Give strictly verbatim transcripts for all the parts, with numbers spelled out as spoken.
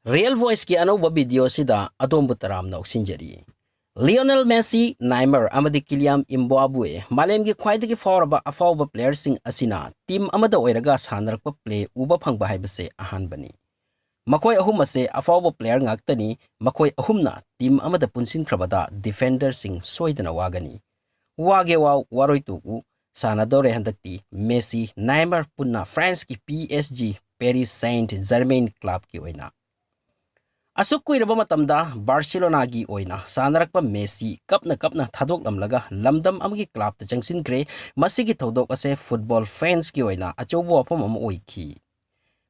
Real Voiceꯀꯤ ꯑꯅꯧꯕ video ꯑꯁꯤꯗ ꯑꯗꯣꯝꯕꯨ ꯇꯔꯥꯝꯅ ꯑꯣꯛꯁꯤꯟꯖꯔꯤ꯫ ꯂꯤꯑꯣꯅꯦꯜ ꯃꯦꯁꯤ, ꯅꯥꯏꯃꯔ ꯑꯃꯗꯤ ꯀꯤꯂꯤꯌꯥꯝ ꯏꯝꯕꯥꯕꯨꯋꯦ, ꯃꯥꯂꯦꯝꯒꯤ ꯈ꯭ꯋꯥꯏꯗꯒꯤ ꯐꯥꯎꯔꯕ ꯑꯐꯥꯎꯕ playerꯁꯤꯡ ꯑꯁꯤꯅ team ꯑꯃꯗ ꯑꯣꯏꯔꯒ ꯁꯥꯟꯅꯔꯛꯄ play ꯎꯕ ꯐꯪꯕ ꯍꯥꯏꯕꯁꯦ ꯑꯍꯥꯟꯕꯅꯤ꯫ ꯃꯈꯣꯏ ꯑꯍꯨꯝ ꯑꯁꯦ ꯑꯐꯥꯎꯕ player ꯉꯥꯛꯇꯅꯤ꯫ ꯃꯈꯣꯏ ꯑꯍꯨꯝꯅ team ꯑꯃꯗ ꯄꯨꯟꯁꯤꯟꯈ꯭ꯔꯕꯗ defenderꯁꯤꯡ ꯁꯣꯏꯗꯅ ꯋꯥꯒꯅꯤ꯫ ꯋꯥꯒꯦ ꯋꯥꯎ, ꯋꯥꯔꯣꯏ ꯇꯣꯛꯎ, ꯁꯥꯟꯅꯗꯧꯔꯦ ꯍꯟꯗꯛꯇꯤ ꯃꯦꯁꯤ, ꯅꯥꯏꯃꯔ ꯄꯨꯟꯅ Franceꯀꯤ P S G, Paris Saint-Germain clubꯀꯤ ꯑꯣꯏꯅ꯫ ꯑꯁꯨꯛ ꯀꯨꯏꯔꯕ ꯃꯇꯝꯗ Barcelonaꯒꯤ ꯑꯣꯏꯅ ꯁꯥꯟꯅꯔꯛꯄ ꯃꯦꯁꯤ ꯀꯞꯅ ꯀꯞꯅ ꯊꯥꯗꯣꯛꯂꯝꯂꯒ ꯂꯝꯗꯝ ꯑꯃꯒꯤ clubꯇ ꯆꯪꯁꯤꯟꯈ꯭ꯔꯦ꯫ ꯃꯁꯤꯒꯤ ꯊꯧꯗꯣꯛ ꯑꯁꯦ football fansꯀꯤ ꯑꯣꯏꯅ ꯑꯆꯧꯕ ꯋꯥꯐꯝ ꯑꯃ ꯑꯣꯏꯈꯤ꯫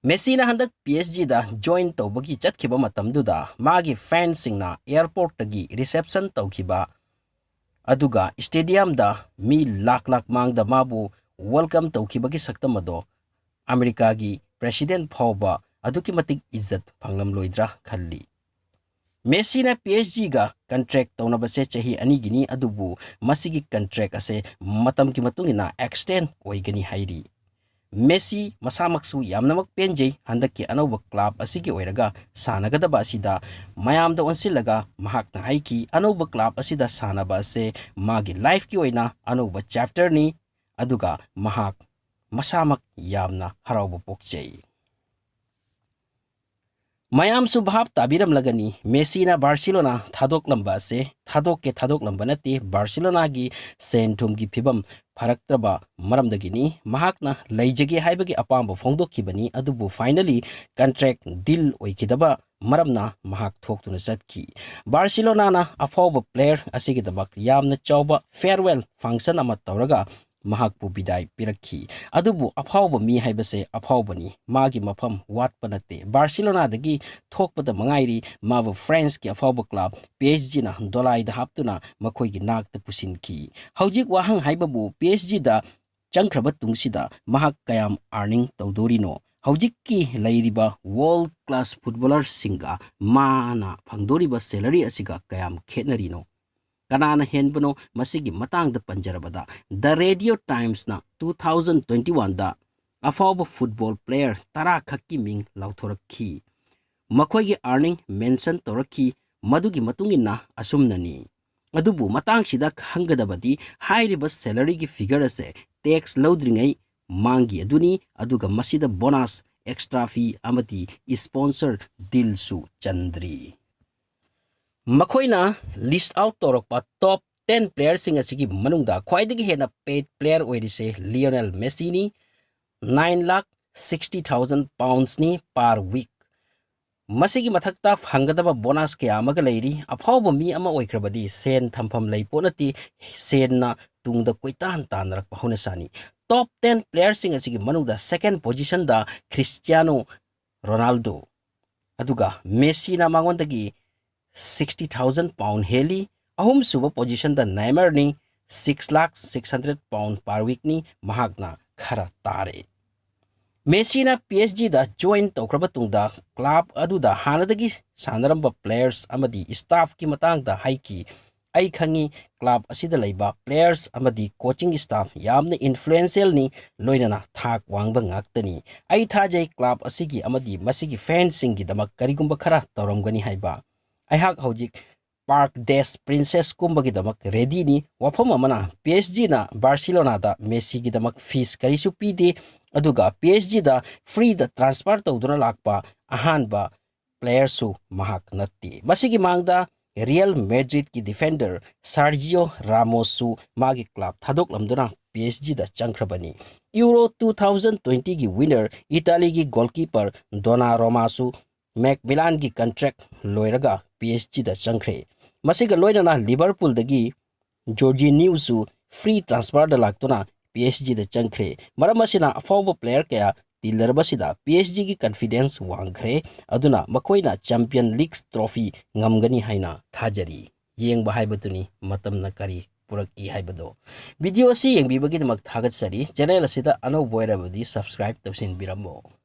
ꯃꯦꯁꯤꯅ ꯍꯟꯗꯛ P S Gꯗ join ꯇꯧꯕꯒꯤ ꯆꯠꯈꯤꯕ ꯃꯇꯝꯗꯨꯗ ꯃꯥꯒꯤ fansꯁꯤꯡꯅ airportꯇꯒꯤ reception ꯇꯧꯈꯤꯕ, ꯑꯗꯨꯒ stadiumꯗ ꯃꯤ ꯂꯥꯛ ꯂꯥꯛ ꯃꯥꯡꯗ ꯃꯥꯕꯨ welcome ꯇꯧꯈꯤꯕꯒꯤ ꯁꯛꯇꯝ ꯑꯗꯣ ꯑꯃꯦꯔꯤꯀꯥꯒꯤ president ꯐꯥꯎꯕ ꯑꯗꯨꯛꯀꯤ ꯃꯇꯤꯛ ꯏꯖꯠ ꯐꯪꯂꯝꯂꯣꯏꯗ꯭ꯔꯥ ꯈꯜꯂꯤ꯫ ꯃꯦꯁꯤꯅ P S Gꯒ contract ꯇꯧꯅꯕꯁꯦ ꯆꯍꯤ ꯑꯅꯤꯒꯤꯅꯤ, ꯑꯗꯨꯕꯨ ꯃꯁꯤꯒꯤ contract ꯑꯁꯦ ꯃꯇꯝꯒꯤ ꯃꯇꯨꯡ ꯏꯟꯅ extend ꯑꯣꯏꯒꯅꯤ ꯍꯥꯏꯔꯤ꯫ ꯃꯦꯁꯤ ꯃꯁꯥꯃꯛꯁꯨ ꯌꯥꯝꯅꯃꯛ ꯄꯦꯟꯖꯩ ꯍꯟꯗꯛꯀꯤ ꯑꯅꯧꯕ club ꯑꯁꯤꯒꯤ ꯑꯣꯏꯔꯒ ꯁꯥꯟꯅꯒꯗꯕ ꯑꯁꯤꯗ꯫ ꯃꯌꯥꯝꯗ ꯑꯣꯟꯁꯤꯜꯂꯒ ꯃꯍꯥꯛꯅ ꯍꯥꯏꯈꯤ, "ꯑꯅꯧꯕ club ꯑꯁꯤꯗ ꯁꯥꯟꯅꯕ ꯑꯁꯦ ꯃꯥꯒꯤ lifeꯀꯤ ꯑꯣꯏꯅ ꯑꯅꯧꯕ chapterꯅꯤ", ꯑꯗꯨꯒ ꯃꯍꯥꯛ ꯃꯁꯥꯃꯛ ꯌꯥꯝꯅ ꯍꯔꯥꯎꯕ ꯄꯣꯛꯆꯩ꯫ ꯃꯌꯥꯝꯁꯨ ꯚꯥꯞ ꯇꯥꯕꯤꯔꯝꯂꯒꯅꯤ, ꯃꯦꯁꯤꯅ Barcelona ꯊꯥꯗꯣꯛꯂꯝꯕ ꯑꯁꯦ ꯊꯥꯗꯣꯛꯀꯦ ꯊꯥꯗꯣꯛꯂꯝꯕ ꯅꯠꯇꯦ, Barcelonaꯒꯤ ꯁꯦꯟ ꯊꯨꯝꯒꯤ ꯐꯤꯕꯝ ꯐꯔꯛꯇ꯭ꯔꯕ ꯃꯔꯝꯗꯒꯤꯅꯤ꯫ ꯃꯍꯥꯛꯅ ꯂꯩꯖꯒꯦ ꯍꯥꯏꯕꯒꯤ ꯑꯄꯥꯝꯕ ꯐꯣꯡꯗꯣꯛꯈꯤꯕꯅꯤ, ꯑꯗꯨꯕꯨ finally contract deal ꯑꯣꯏꯈꯤꯗꯕ ꯃꯔꯝꯅ ꯃꯍꯥꯛ ꯊꯣꯛꯇꯨꯅ ꯆꯠꯈꯤ꯫ Barcelonaꯅ ꯑꯐꯥꯎꯕ player ꯑꯁꯤꯒꯤꯗꯃꯛ ꯌꯥꯝꯅ ꯆꯥꯎꯕ farewell function ꯑꯃ ꯇꯧꯔꯒ ꯃꯍꯥꯛꯄꯨ ꯕꯤꯗꯥꯏ ꯄꯤꯔꯛꯈꯤ꯫ ꯑꯗꯨꯕꯨ ꯑꯐꯥꯎꯕ ꯃꯤ ꯍꯥꯏꯕꯁꯦ ꯑꯐꯥꯎꯕꯅꯤ, ꯃꯥꯒꯤ ꯃꯐꯝ ꯋꯥꯠꯄ ꯅꯠꯇꯦ꯫ Barcelonaꯗꯒꯤ ꯊꯣꯛꯄꯗ ꯃꯉꯥꯏꯔꯤ ꯃꯥꯕꯨ Franceꯀꯤ ꯑꯐꯥꯎꯕ club P S Gꯅ ꯗꯣꯂꯥꯏꯗ ꯍꯥꯞꯇꯨꯅ ꯃꯈꯣꯏꯒꯤ ꯅꯥꯛꯇ ꯄꯨꯁꯤꯟꯈꯤ꯫ ꯍꯧꯖꯤꯛ ꯋꯥꯍꯪ ꯍꯥꯏꯕꯕꯨ P S Gꯗ ꯆꯪꯈ꯭ꯔꯕ ꯇꯨꯡꯁꯤꯗ ꯃꯍꯥꯛ ꯀꯌꯥꯝ earning ꯇꯧꯗꯣꯔꯤꯅꯣ? ꯍꯧꯖꯤꯛꯀꯤ ꯂꯩꯔꯤꯕ world class footballerꯁꯤꯡꯒ ꯃꯥꯅ ꯐꯪꯗꯣꯔꯤꯕ salary ꯑꯁꯤꯒ ꯀꯌꯥꯝ ꯈꯦꯠꯅꯔꯤꯅꯣ? ꯀꯅꯥꯅ ꯍꯦꯟꯕꯅꯣ? ꯃꯁꯤꯒꯤ ꯃꯇꯥꯡꯗ ꯄꯟꯖꯔꯕꯗ, The Radio Timesꯅ two thousand twenty oneꯗ ꯑꯐꯥꯎꯕ football player ꯇꯔꯥ ꯈꯛꯀꯤ ꯃꯤꯡ ꯂꯥꯎꯊꯣꯔꯛꯈꯤ꯫ ꯃꯈꯣꯏꯒꯤ earning mention ꯇꯧꯔꯛꯈꯤ꯫ ꯃꯗꯨꯒꯤ ꯃꯇꯨꯡ ꯏꯟꯅ ꯑꯁꯨꯝꯅꯅꯤ꯫ ꯑꯗꯨꯕꯨ ꯃꯇꯥꯡꯁꯤꯗ ꯈꯪꯒꯗꯕꯗꯤ ꯍꯥꯏꯔꯤꯕ salaryꯒꯤ figure ꯑꯁꯦ tax ꯂꯧꯗ꯭ꯔꯤꯉꯩ ꯃꯥꯡꯒꯤ ꯑꯗꯨꯅꯤ, ꯑꯗꯨꯒ ꯃꯁꯤꯗ bonus, extra fee ꯑꯃꯗꯤ sponsor dealꯁꯨ ꯆꯟꯗ꯭ꯔꯤ꯫ ꯃꯈꯣꯏꯅ list out ꯇꯧꯔꯛꯄ top ten playerꯁꯤꯡ ꯑꯁꯤꯒꯤ ꯃꯅꯨꯡꯗ ꯈ꯭ꯋꯥꯏꯗꯒꯤ ꯍꯦꯟꯅ paid player ꯑꯣꯏꯔꯤꯁꯦ Lionel Messiꯅꯤ, nine lakh sixty thousand poundsꯅꯤ per week꯫ ꯃꯁꯤꯒꯤ ꯃꯊꯛꯇ ꯐꯪꯒꯗꯕ bonus ꯀꯌꯥ ꯑꯃꯒ ꯂꯩꯔꯤ꯫ ꯑꯐꯥꯎꯕ ꯃꯤ ꯑꯃ ꯑꯣꯏꯈ꯭ꯔꯕꯗꯤ ꯁꯦꯟ ꯊꯝꯐꯝ ꯂꯩ ꯄꯣꯠ ꯅꯠꯇꯦ, ꯁꯦꯟꯅ ꯇꯨꯡꯗ ꯀꯣꯏꯇꯥꯟ ꯇꯥꯟꯅꯔꯛꯄ ꯍꯧꯅꯁꯥꯅꯤ꯫ Top ten playerꯁꯤꯡ ꯑꯁꯤꯒꯤ ꯃꯅꯨꯡꯗ second positionꯗ Cristiano Ronaldo, ꯑꯗꯨꯒ Messiꯅ ꯃꯉꯣꯟꯗꯒꯤ sixty thousand pound ꯍꯦꯜꯂꯤ꯫ ꯑꯍꯨꯝꯁꯨꯕ positionꯗ Neymarꯅꯤ, six lakh six hundred pound per weekꯅꯤ, ꯃꯍꯥꯛꯅ ꯈꯔ ꯇꯥꯔꯦ꯫ Messiꯅ PSGꯗ join ꯇꯧꯈ꯭ꯔꯕ ꯇꯨꯡꯗ club ꯑꯗꯨꯗ ꯍꯥꯟꯅꯗꯒꯤ ꯁꯥꯟꯅꯔꯝꯕ players ꯑꯃꯗꯤ staffꯀꯤ ꯃꯇꯥꯡꯗ ꯍꯥꯏꯈꯤ, "ꯑꯩ ꯈꯪꯉꯤ, club ꯑꯁꯤꯗ ꯂꯩꯕ players ꯑꯃꯗꯤ coaching staff ꯌꯥꯝꯅ influentialꯅꯤ, ꯂꯣꯏꯅꯅ ꯊꯥꯛ ꯋꯥꯡꯕ ꯉꯥꯛꯇꯅꯤ꯫ ꯑꯩ ꯊꯥꯖꯩ club ꯑꯁꯤꯒꯤ ꯑꯃꯗꯤ ꯃꯁꯤꯒꯤ fansꯁꯤꯡꯒꯤꯗꯃꯛ ꯀꯔꯤꯒꯨꯝꯕ ꯈꯔ ꯇꯧꯔꯝꯒꯅꯤ ꯍꯥꯏꯕ꯫ ꯑꯩꯍꯥꯛ ꯍꯧꯖꯤꯛ Parc des Princes ꯀꯨꯝꯕꯒꯤꯗꯃꯛ readyꯅꯤ꯫ ꯋꯥꯐꯝ ꯑꯃꯅ, PSGꯅ Barcelonaꯗ Messiꯒꯤꯗꯃꯛ fees ꯀꯔꯤꯁꯨ ꯄꯤꯗꯦ, ꯑꯗꯨꯒ PSGꯗ freeꯗ transfer ꯇꯧꯗꯨꯅ ꯂꯥꯛꯄ ꯑꯍꯥꯟꯕ playerꯁꯨ ꯃꯍꯥꯛ ꯅꯠꯇꯦ꯫ ꯃꯁꯤꯒꯤ ꯃꯥꯡꯗ Real Madridꯀꯤ defender Sergio Ramosꯁꯨ ꯃꯥꯒꯤ club ꯊꯥꯗꯣꯛꯂꯝꯗꯨꯅ PSGꯗ ꯆꯪꯈ꯭ꯔꯕꯅꯤ꯫ Euro two thousand twentyꯒꯤ winner Italyꯒꯤ goalkeeper Donnarummꯥꯁꯨ Mac Milanꯒꯤ contract ꯂꯣꯏꯔꯒ PSGꯗ ꯆꯪꯈ꯭ꯔꯦ꯫ ꯃꯁꯤꯒ ꯂꯣꯏꯅꯅ Liverpoolꯗꯒꯤ Jorginhoꯁꯨ free transferꯗ ꯂꯥꯛꯇꯨꯅ PSGꯗ ꯆꯪꯈ꯭ꯔꯦ꯫ ꯃꯔꯝ ꯑꯁꯤꯅ, ꯑꯐꯥꯎꯕ player ꯀꯌꯥ ꯇꯤꯜꯂꯔꯕꯁꯤꯗ PSGꯒꯤ confidence ꯋꯥꯡꯈ꯭ꯔꯦ, ꯑꯗꯨꯅ ꯃꯈꯣꯏꯅ Champions League trophy ꯉꯝꯒꯅꯤ ꯍꯥꯏꯅ ꯊꯥꯖꯔꯤ꯫ ꯌꯦꯡꯕ ꯍꯥꯏꯕꯗꯨꯅꯤ ꯃꯇꯝꯅ ꯀꯔꯤ ꯄꯨꯔꯛꯏ ꯍꯥꯏꯕꯗꯣ꯫ Video ꯑꯁꯤ ꯌꯦꯡꯕꯤꯕꯒꯤꯗꯃꯛ ꯊꯥꯒꯠꯆꯔꯤ꯫ Channel ꯑꯁꯤꯗ ꯑꯅꯧꯕ ꯑꯣꯏꯔꯕꯗꯤ subscribe ꯇꯧꯁꯤꯟꯕꯤꯔꯝꯃꯨ꯫